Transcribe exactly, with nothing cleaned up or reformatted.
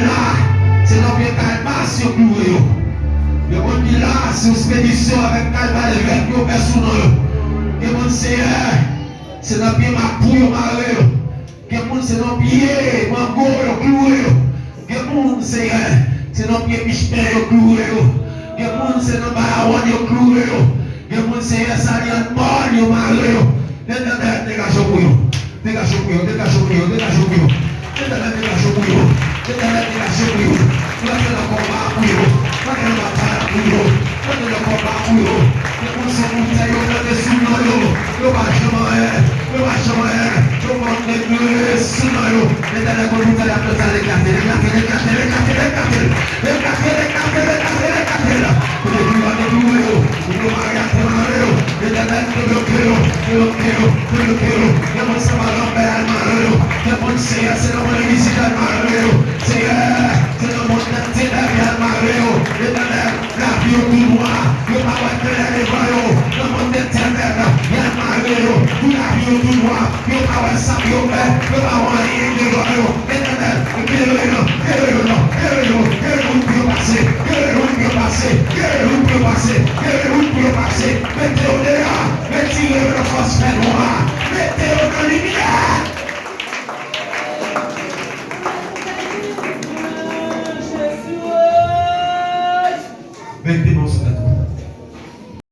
la, se nan pye kalbas yo kloure yo. Gen moun ki la, se yon ekspedisyon avèk kalbas vèt yo fè sou non yo. Gen moun, Senyè, se nan pye mapou yo mare yo. Gen moun, se nan pye mango yo kloure yo. Gen moun, Senyè, se nan pye michpen yo kloure yo. Gen moun, se nan bayawòn yo kloure yo. Gen moun, Senyè, sa li an mòn yo mare yo. Letènèl, degaje w pou yo. Degaje w pou yo, degaje w pou yo, degaje w pou yo. Letènèl, degaje w pou yo. Letènèl, degaje w pou yo. Rantre nan konba pou yo. Rantre nan batay la pou yo. Rantre nan konba pou yo. Gen moun se moutè yo plante sou non yo. Yo pa janm anyen. Yo pa janm anyen. Yo pa anyen sou non yo. Letènèl konn moutè la plante, degaje, degaje, degaje, degaje, degaje. Degaje, degaje, degaje, degaje. Pou yo deblòke yo. Pou yo mare atè mare yo. Letènèl debloke yo. Debloke yo. Debloke yo. Gen moun se pa lanmè al mare yo. Gen moun, Senyè, se nan mwen vizit al mare yo. Senyè, se nan mwen tèt tenèb al mare yo. Letènèl, lavi yo tou nwa. Yo pa wè klè devan yo. Nan mwen tèt tenèb, y al mare yo. Pou lavi yo tou nwa. Yo pa wè sa pou yo fè. Yo pa wè anyen de